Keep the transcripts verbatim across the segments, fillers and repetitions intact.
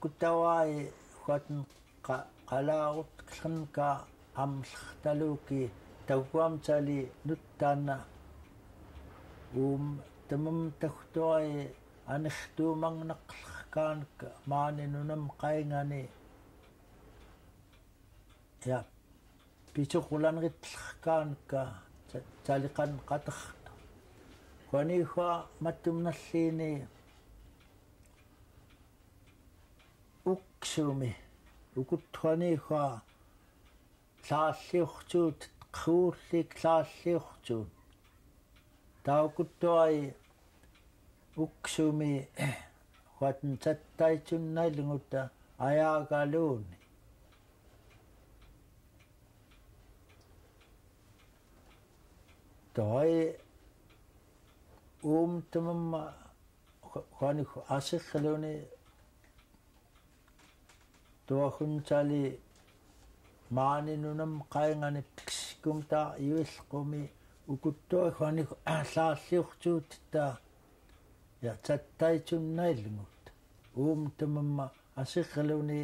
Kutawai kuatn ka-, kalaurutklhnka amlhktaluki taukuam cali nutana um temem taktuai anihtumangnaqlhkank mani nunam kaingani. Ya, picukulanritlhkank ca-, calikan katakta. Kuanihua matum nallini uksumi, ukuthuanihua lalliuhcut, qhullik lalliuhcut. Taukuttuai uksumi kuatn cattaicunnailngut ayagaluuni. Tuai um temem kuanik asirluni tuahun cali mani nunam kaingani pikskumta iwilqumi ukuttuai kuanik lalliuhcutta ya cattaicunnailngut. Um temem asirluni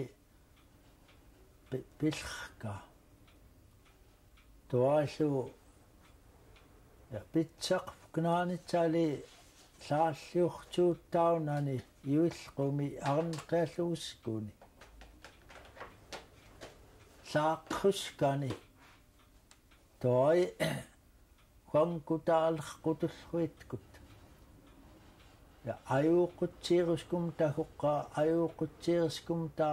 pi-, pilhka. Tualu, ya, pitsaqpknani cali lalliuhcuttaunani iwilqumi arenqialluskuni. Laqhuskani. Tuai kuangkuta aleqqutullhuitkut. Ya, ajuqutsiiruskumta huqqa, ajuqutsiiruskumta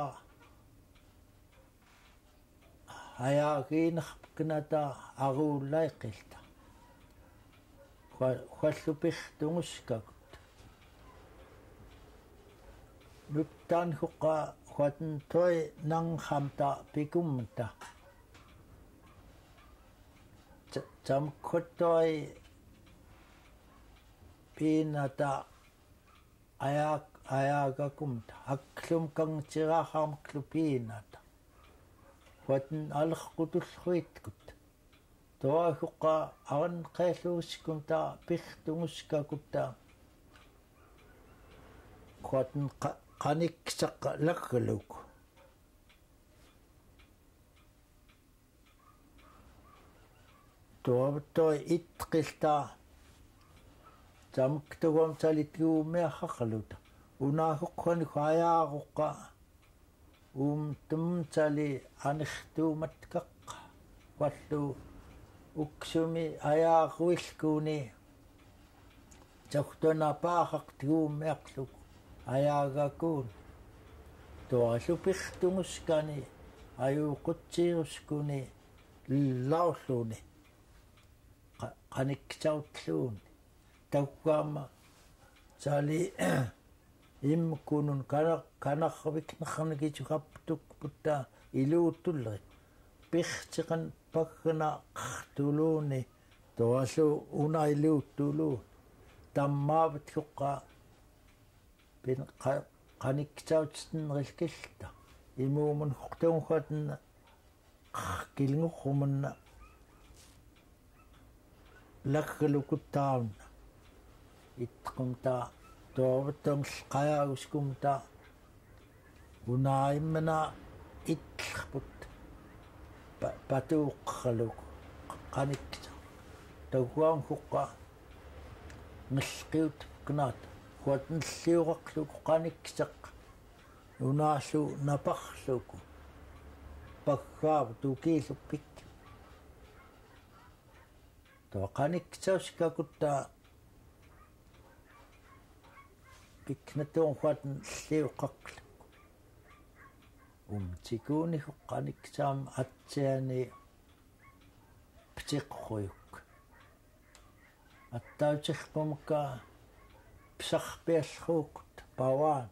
ayagiinerpknata arullaiqilta. Hua-, huallu pirtunguskakut. Nuttan huqqa huatn tuai nanghamta pikumta. Ca-, camkhuat tuai piinata ayak-, ayagakumta. Aklum kangciraharmklu piinata. Huatn aleqqutullhuitkut. Tuai huqqa arenqialluuskumta pirtunguskakutta. Huatn qa-, qaniksaq lagluku. Tuai, tuai itqilta camktuguam cali tigumiaqaqluta. Una huqhuan huayaaruqqa um temem cali anihtuumatkaqqa. Huallu uksumi ayaaruilkuni. Cauhtuan apaaqaq tigumiaqluku ayaagakun. Tualu pirtunguskani, ajuqutsiiruskuni, laulluni. Qa-, qanikcautluuni. Taukuam cali imkunun kana-, kanarviknarnikijukaptukputta iluutulri. Pirciqan paggnaqtuluuni tualu una iluutuluun. Tammaavit huqqa pin qa-, qanikcautitnrilkilta. Imuumun huqtunghuatn qhkilnguqhumun laglukut taun. Itqumta tuavtunglqayaaguskumta. Una imna itlqput pa-, patuuqluku qanikcaq. Taukuam huqqa nglqiutknat. Huatn lliuraqluku qanikcaq. Unalu napaqluku. Paggaavut ukiilu pik. Tua qanikcauskakutta piknatunghuatn lliuqaqluku. Umcikuni huq qanikcam atsiani piciqhujuk. Attaucirpumka pisaqpiallhuukut pawaan.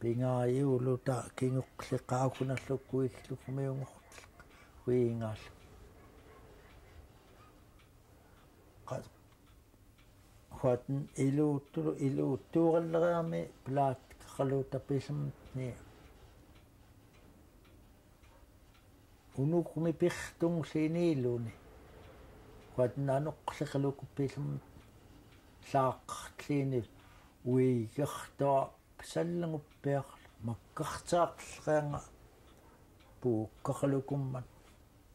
Pingaayuuluta kinguqliqauhunaluk kuihluk miunguqliq huingaluk. Qa-, huatn iluutu-, iluutuuralleriami pilaatkaqluta pilmtni. Unukmi pirtungliiniiluni. Huatn anuqliqluku pilmtni. Llaaqaqtliini uigartua Psalleñ uppiaqłuk, makkaqtaqłiqeña, puukkaqłukummat.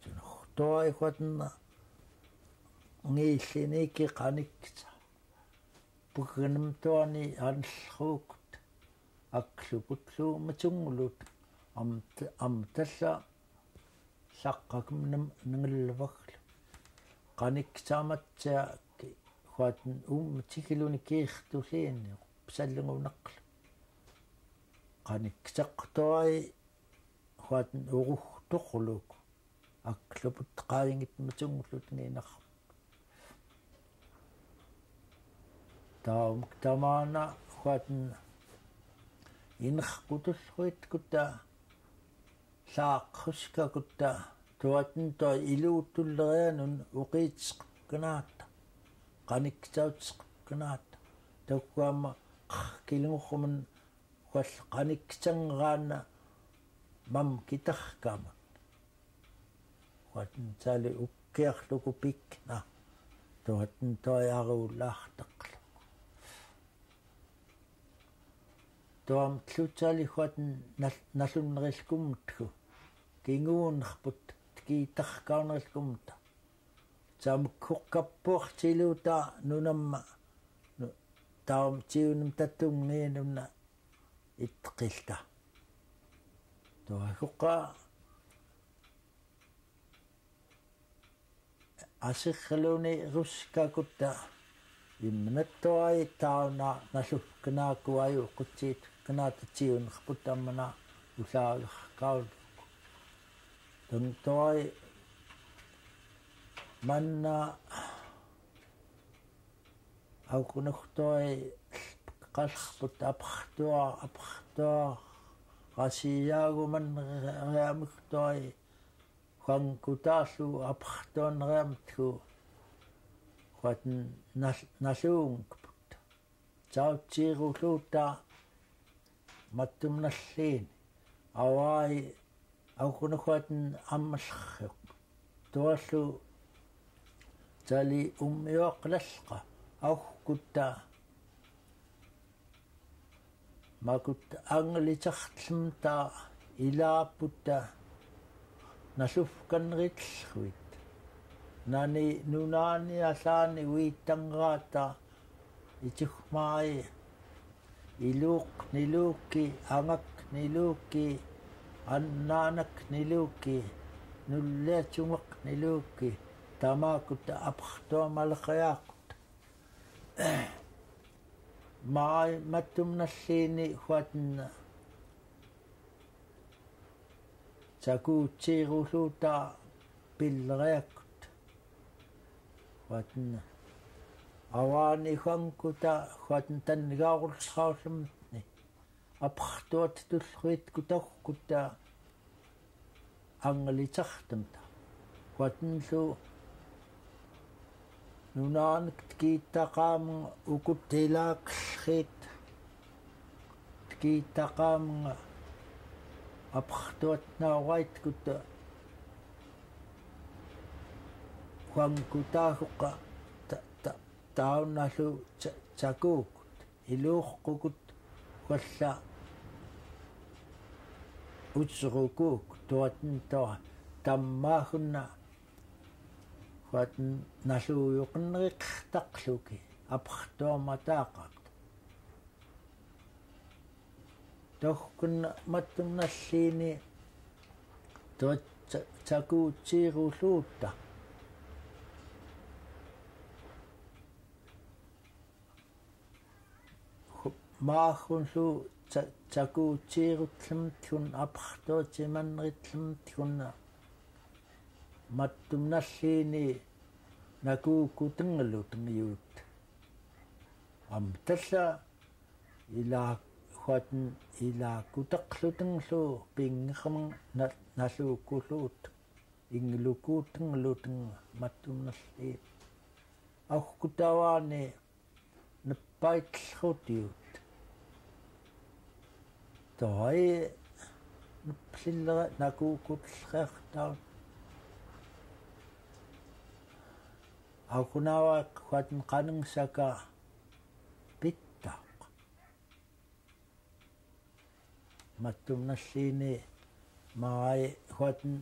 Tunuktuai kuatna ngilliniki qaniksa. Puknum tuani anlukut. Aklukutlu micunglut. Amt-, amtalla llaqakmnum nengellebaklu. Qaniksamatsia ki-, kuatn um cikluni kiiqtullini, psalleñunaqlu. Qaniksaqtuai kuatn uruktuqluk. Akluput qaingit micunglut nginaq. Taum tamana kuatn inqkutullkuit kutta llaqquska kutta tuatn tua ilutullerianun uqiitseq knaata. Qaniksautseq knaata. Takuama qkilnguqmen Kuat qaniksangraan mam kitaqkamat. Kuat nsali ukkiaqluku pikna. Tuat ntuai arulaaqtaqluku. Tuam tlusali kuat nal-, nalunnerilkumtku. Kinguunaqput kiitaqkaunnerilkumta. Samkuk kappuaqtiluta nunam nu-, taum tiunum tatungiinuna itqilta. Tuakuqa asiqluni ruskakutta imnatuai tauna naluknaaku ayu qutsiit knaata tiunaqput amana ulaulaqkauluk. Tungtuai manna Auknuktuai qalqput apqtua, apqtua, qasiaguman riamiktuai, kuangkutalu apqtuan riamtku, kuat nal-, nalungkput. Tautsiiruluta mattum nalliin, auai, auknukuat amlquk. Tuallu tali umiuaqlalqa, aukutta, makut anglitaqtlemta, ilaaputta, nalufkanritlkuit. Nani nunani allani uitangrata, itukmai, iluuq niluuki, angak niluuki, annaanak niluuki, nulliatumaq niluuki, tamakut apqtuamaliqiakut. Mai mattum nalliini kuatna. Takutsiiruluta pilleriakut. Kuatna. Auani kuangkuta kuatna tannigaurulqaullemtni. Apqtuat tullkuit kutaukutta anglitaqtmta. Kuatnlu nunaanik tkiitaqamnga ukut ilaakllkiit tkiitaqamnga apqtuat naurait kutta kuangkutakuqa ta-, ta-, taunalu ta-, takuukut. Iluuqukut kualla utsurukuuk tuatntua tammakunna kuat naluujuqnriqtaqluki apqtuamataaqat. Tuhkun mattum nalliini tuat ta-, takutsiiruluta. Maakunlu ta-, takutsiirutlemtkun apqtuatimanritlemtkun mattum nalliini nakuukutenglutengiut. Amtalla ila kuat ilaakutaqlutenglu pinngikmeng na-, naluukuluut. Inglukutenglutenga mattum nalliin. Aukkuta auani neppaitlkutiut. Tuai neplillera nakuukutlkiaqtaun. Auknauaq kuat qanengsaka pittauq. Matum nalli ini mai huatn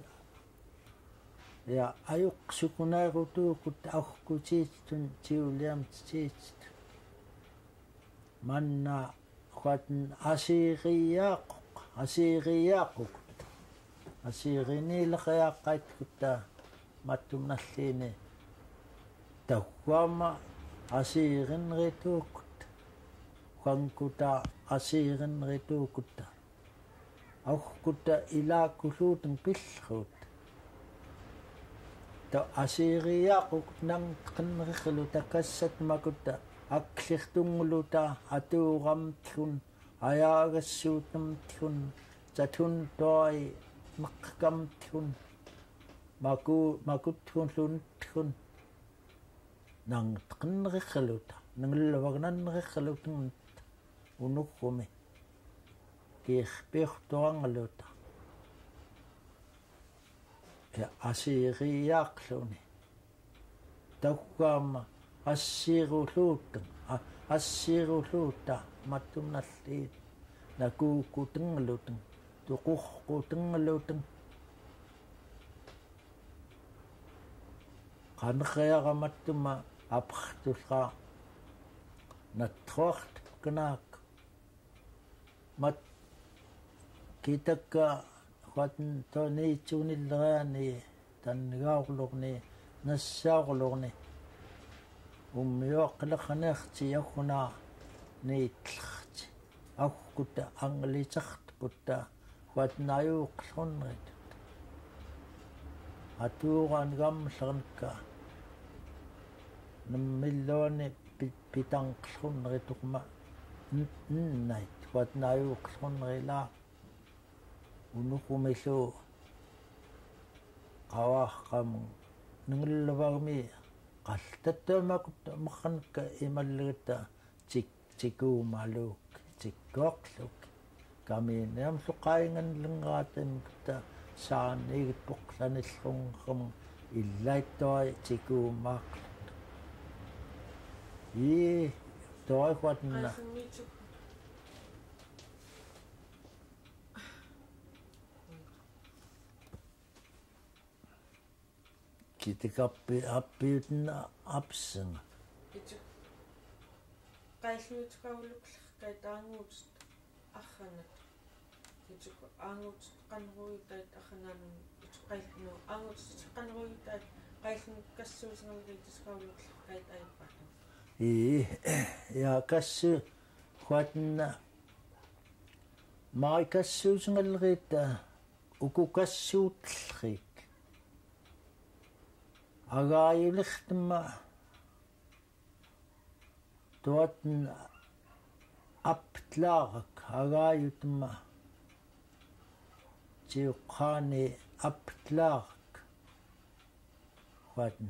ya ayuk sukuna rutukut ahkutiit tun tiuliam tiit. Manna huatn asiriakuk, asiriakukut. Asiri nilakayakait kuta matum nalli ini. Tahuama asirin ritukut. Huangkuta asirin ritukut. Auhkuta ilakuluuteng pilhut. To asiriakukut nangteken rikluta kasat makuta aklirtungluta aturamthun ayagassuutemthun cathun toi mekkamthun maku makuthun lunthun. Nangteken rikluta, nengelwagnan rikluta unuhumi. Kihpihtuangluta. Ya asiriakluni. Tahuama assiruluuteng, a- assiruluuta matum nalli ini. Nakukutengluteng, tukuhkutengluteng. Kanekeara matuma apahtuhra nathoht kenak mat kitaka huatn to ni cunilrani tangaurlurni nassaurlurni. Umiuaqleknerci yahuna nitlekci. Auhkuta anglicaht puta huatn ayuuklhunritut. Aturan gamlerneka. Nemmiloni pi- pitangklhunrituk ma n- nnait huatn ayuuklhunrila. Unuhumi lu kawahkamung nengelwagmi kaltatua makut makaneka imallegeta cik- cikumaluk cikuakluk. Kami niam sukaingan lengkatim kita saan igit puklanilhungkam ilai toi cikumakluk. Ii toi huatna. Kitik api- apiutna apseng. Ituk kailnut kauluk kaita angut arranat. Ituk angut kanruitait arranan ituk kailnu angut kanruitait kailnut kassus ngalkaitus kauluk kaita aipat. Ii ya kassu huatna. Mai kassus ngalkaita. Uku kassutlrik. Agayulirtma tuatn aptlarak agayutma. Ciuqani aptlarak. Huatn.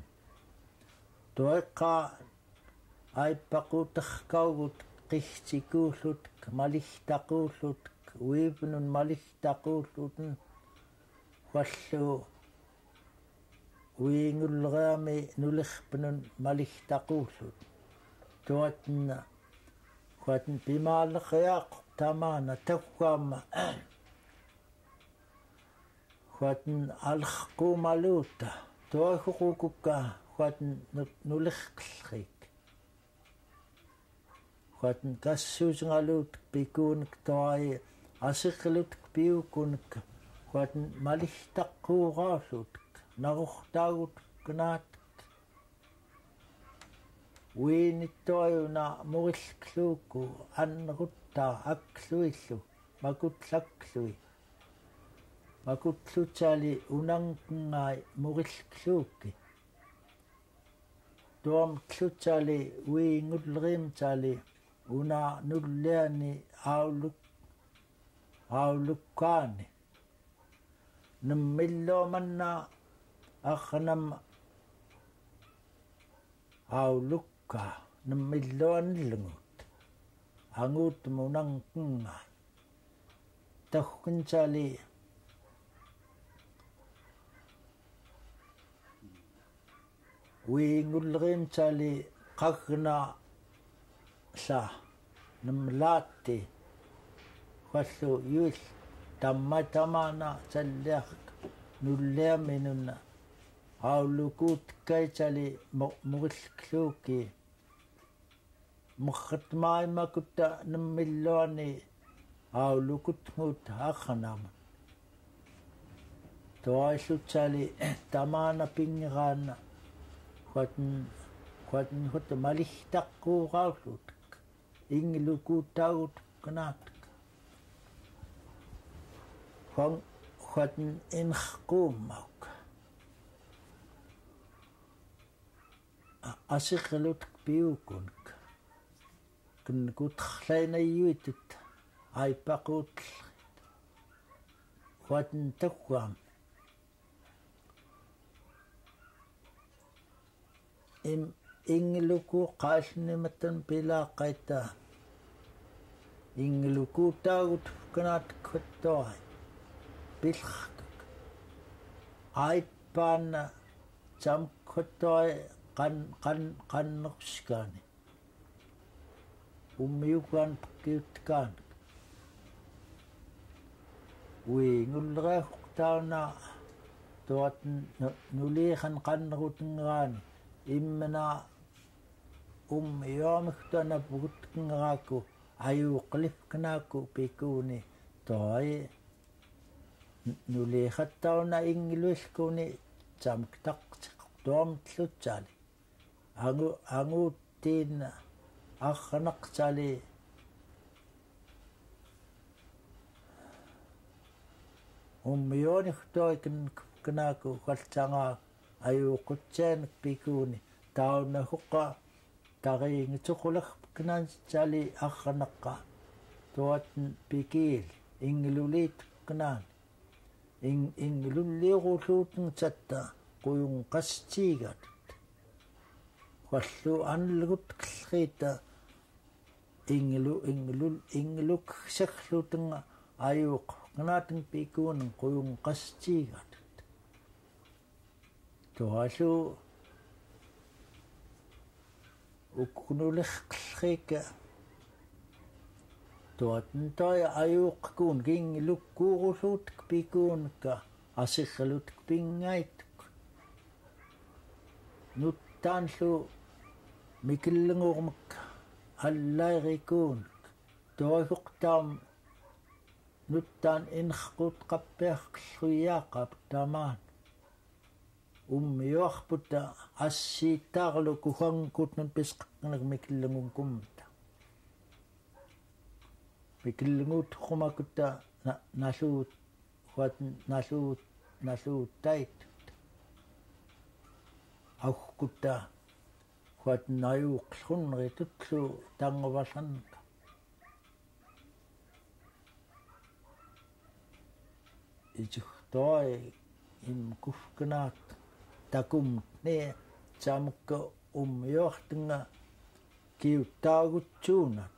Tuaiqa aipaquterkaugut qihcikuulutk malihtaqulutk uipnun malihtaqulutn. Huallu uingulriami nulirpnun malihtaqulutk. Tuatna huatn pimaleqiaquk tamana tahuama. Huatn alerqumaluta tuaihukukka huatn nu- nulirklrik. Huatn kassusengaluutk pikuunek tuai asikluutk piukunek. Huatn malihtaquraulutk naruhtaugut kenaatk. Wiinit tuai una murilkluuku anrutta akluilu makutlak aklui. Makutlu cali unangkengai murilkluuki. Tuamtlu cali wiingulrim cali una nulliani auluk aulukkaani. Nemmilluamanna arnam aulukka nemmilluanlngut angut munangkengai. Tahken cali wiingulrim cali kagna sa nemlati. Huallu yuil Tamma tamana salliak nulliami nuna. Aulukut kai sali mo-, muril kluki. Mukhat mai makuta nemilluani aulukut ngut akanam. Tuailu sali tamana pingirana. Kuat, kuat, kuat malihtak kuraulut. Ingluku tagut kenatuk. Huang, huat inhkumauk. Asikilutuk piukunik. Ken kutrlaina yuitut. Aipakut. Huat takuam. Im, ingluku kailni matan pila kaita. Ingluku tagut kenat ketoai. Pilhkak. Aipana sam ketoai kan, kan, kan nukskani. Umiukan pekiutkan. Wi ngulrehuk tauna tuat nu-, nulihan kanrut ngan imna umiomik tuana bugut ngaku ayuklif kenaku pikuni toi nulihat tauna ingluil kuni sam ketak tuam tlusali. Angu, angutin akanaq sali. Umioni hutoi ken, kenaku kalsanga ayukutsen pikuni. Tauna huka tari ngetukulak kenan sali akanaqa. Tuat pikil inglulit kenan. Ing, ingluliurulut ngsatta kuyung kastigatut. Wallu anlugut klhita inglu, inglu, ingluk sekluteng ayuk ngenating pikun kuyung kastigatut. Tualu uknulih klhika. Tuat ntoi ayuk kun king lukkurulut kpikun ka asikrlut kpingaituk. Nutan lu mikilengur mek alairikun. Tuai huktam nutan inhkut kapeak kluyakap taman. Umiuahputa asitarlu kuhangkut nun piskak mikilengun kumta. Mikilengut kumakuta na, nalut, huat nalut, nalutait. Auhkuta, huat nayuk lhunritut lu tangvalanka. Ijuk toi im kufkenat takum ni samke umiuahtenga kiutagut sunat.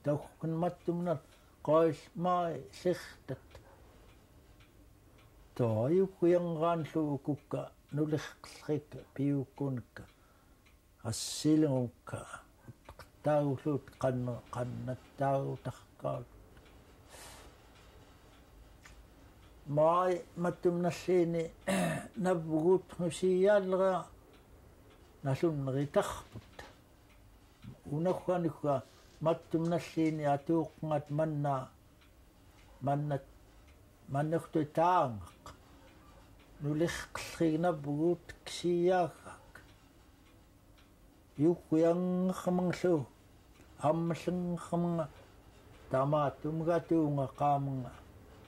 Takuken matumnat koil mai sihtet. Toi ukuyangan lu kuka nulihklik piukunka. Asilungka taulut kan, kan tautakal. Mai matum nalini nabugut nusialra nalun ritahput. Unakwanikwa matum nalini atuqngat manna Manna, manna hutoi tangak. Nulihklik nabugut ksiagak. Yukuyang kamang lu. Amleng kamang tamatum gatunga kamang.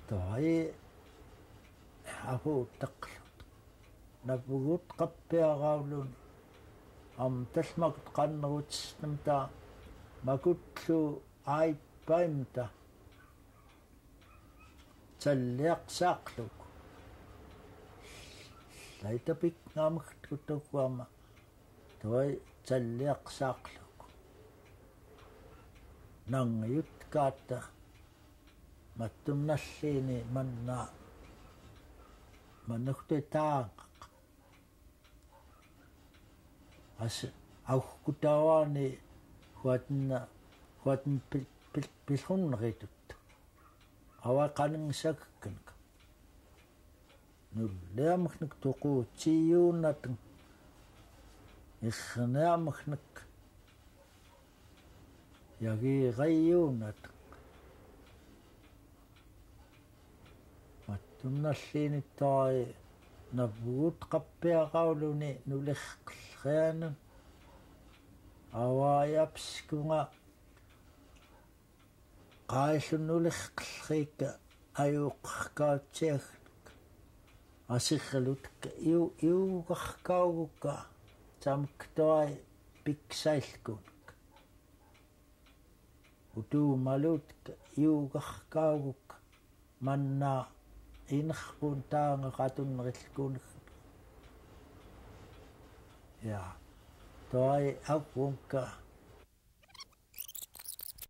Toi ahutaklut. Nabugut kapiaraulun. Am talmakut kanrut nemta. Makut lu aipaimta. Tsalliaq saaqluk. Laitapik ngamuk tukuama. Tuai tsalliaq saaqluk. Nangyut kata. Matum nallini manna. Manuk tui tangak. As, auhkutawani huatna, huatna pil, pil, pilhun ritut. Awa kaneng sakkenek. Nuliameknek tuku tiyunateng. Ikhniameknek. Yagi kayunateng. Matum nallini tai nabut kapiakauluni nuliklianen. Awa yapskunga. Kailun nuliklik ayuqkautsiak. Asiklutka iu iuqkauguka. Tamktuai piksailkun. Utumalutka iuqkauguka. Manna ineqpun tanga katun rilkun. Ya. Tuai akunka.